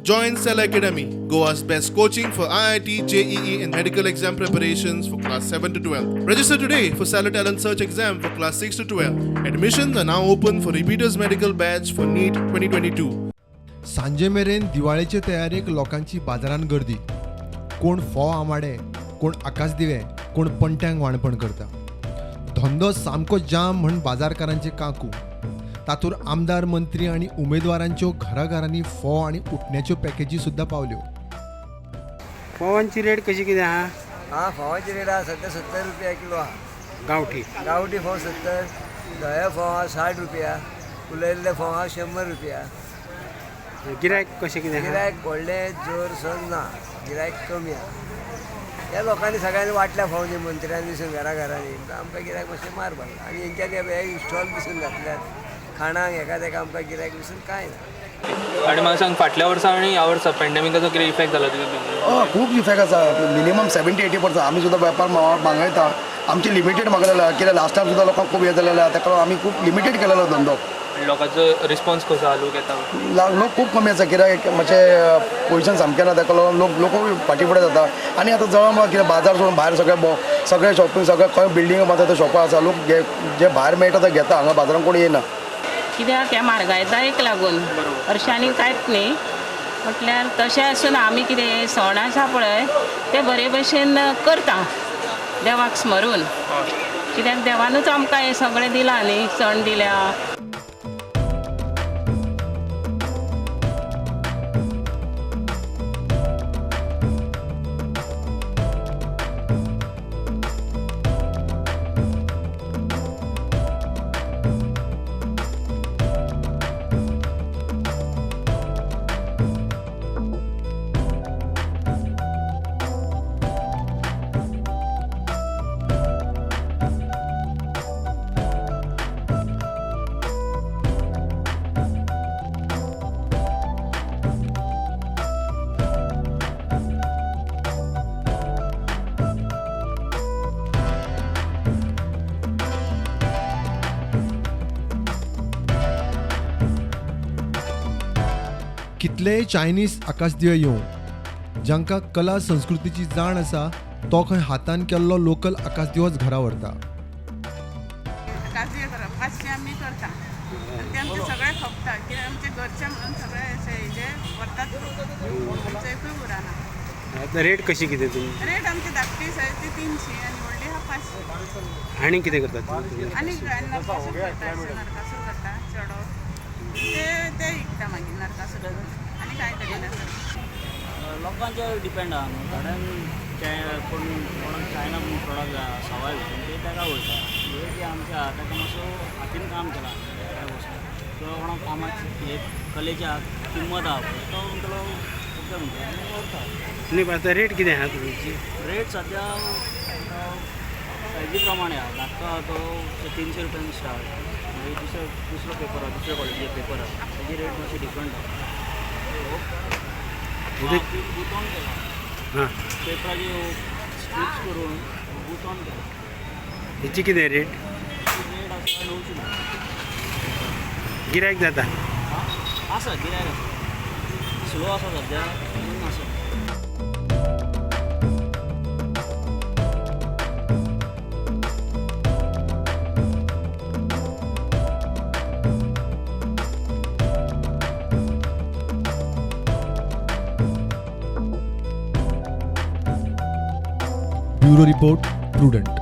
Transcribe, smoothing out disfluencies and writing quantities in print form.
Join Cell Academy, Goa's best coaching for IIT, JEE, and medical exam preparations for class 7 to 12. Register today for Stellar Talent Search exam for class 6 to 12. Admissions are now open for repeaters medical batch for NEET 2022. सांजे मेरेन दिवाळेचे तयारेक लोकांची बाजारान गर्दी. कोण फोव आमाडे, कोण आकाशदिवे, कोण पणट्यांक वाणपण करता. धंदो सामको जाम म्हण बाजारकारांचे काकू. तातूर आमदार, मंत्री आनी उमेदवारांच्यो घराघरांनी फोव आनी उटण्याच्यो पॅकेजी सुद्दां पावल्यो. फोवांची रेट कशी कितें आहा? हा, फोवाची रेट आहा सध्या 70 रुपया किलो आहा. गांवठी? गांवठी फोव 70, धवे फोव आहा 60 रुपया, उलयल्ले फोव आहा 100 रुपया. गिरायक कशें कितें आहा? गिरायक व्हडलें जोर सोर ना, गिरायक कमी आहा. ह्या लोकांनी सगळ्यांनी वांटल्या फोव न्ही, मंत्र्यांनी दिसून घरा घरांनी, आमकां गिरायक मातशें मार पडला. आनी हेंच्यांनी हे स्टॉल बिसून घातल्यात खाणाक, हेका तेका आमकां गिरायक बिसून कांय ना. आनी म्हाका सांग, फाटल्या वर्सा आनी ह्या वर्सा पॅन्डेमिकाचो कितें इफेक्ट जाला तुज्या बिजनेसार? हय, खूब इफेक्ट आसा. मिनिमम 70-80%. आमी सुद्दां वेपार मागयता, आमचे लिमिटेड मागयलेलो. कित्याक लास्ट टायम सुद्दां लोकांक खूब हें जालेलें आहा, ताका लागून आमी खूब लिमिटेड केलेलो धंदो. आनी लोकांचो रिस्पॉन्स कसो आहा, लोक येता? लोक खूब कमी आसा, कित्याक मातशें पोजिशन सामकें ना, ताका लागून लोक लोकूय फाटीं फुडें जाता. आनी आतां जवळ कितें बाजार सोडून भायर सगळे सगळे शॉपिंग, सगळे खंय बिल्डींग बांदता ते शॉपां आसा. लोक जे भायर मेळटा ते घेता, हांगा बाजारान कोण येयना. कित्याक ह्या म्हारगायतायेक लागून हरशीं आनी कांयच न्ही. म्हटल्यार तशें आसून आमी कितें सण आसा पळय ते बरे भशेन करता देवाक स्मरून, कित्याक देवानूच आमकां हें सगळें दिलां न्ही, सण दिल्या. कितलेय चायनीज आकाशदिवे येवं, जांकां कला संस्कृतीची जाण आसा तो खंय हातान केल्लो लोकल आकाशदिवोच घरा व्हरता. आकाशदिवे करप 500 आमी करता आनी ते आमचे सगळे खपता, कित्याक आमचे घरचे म्हणून सगळे अशे हेजे व्हरतात, आमचे एकूय उरना. आतां रेट कशी कितें तुमी? रेट आमची धाकटी सायज ती 300 आनी व्हडली आहा 500. आनी कितें करतात तुमी? आनी नरकासूर करता, नरकासूर करता चेडो, ते ते विकता मागीर नरकासूर, आनी कांय करिना. लोकांचेर डिपेंड आहा न्हू, थोड्यांक कोण कोणाक चायना प्रोडक्ट जाय सवाय भितर ते ताका वयता. हे जे आमचे आहा ताका मातसो हातीन काम केलां त्या वस्तू किंवा कोणाक कामाची एक कलेची आहा किंमत आहा पळय, तो म्हणटलो ओके म्हणटा आनी व्हरता. न्ही, पण आतां रेट कितें आहा तुमची? रेट सद्या सायजी प्रमाणे आहा. धाकटो आहा तो 300 रुपयान स्टार्ट, मागीर दुसरो दुसरो पेपर आहा, दुसऱ्या क्वॉलिटीचे पेपर आहा, ताजी रेट मातशी डिफरंट आहा. गुंतोवन केला पेपराची स्ट्रिप्स करून गुंतोवन केला. हेची कितें रेट? रेट आसा 900 रुपया. गिरायक जाता? आसा, गिरायक आसा, स्लो आसा सद्या म्हणून आसा. Bureau report, Prudent.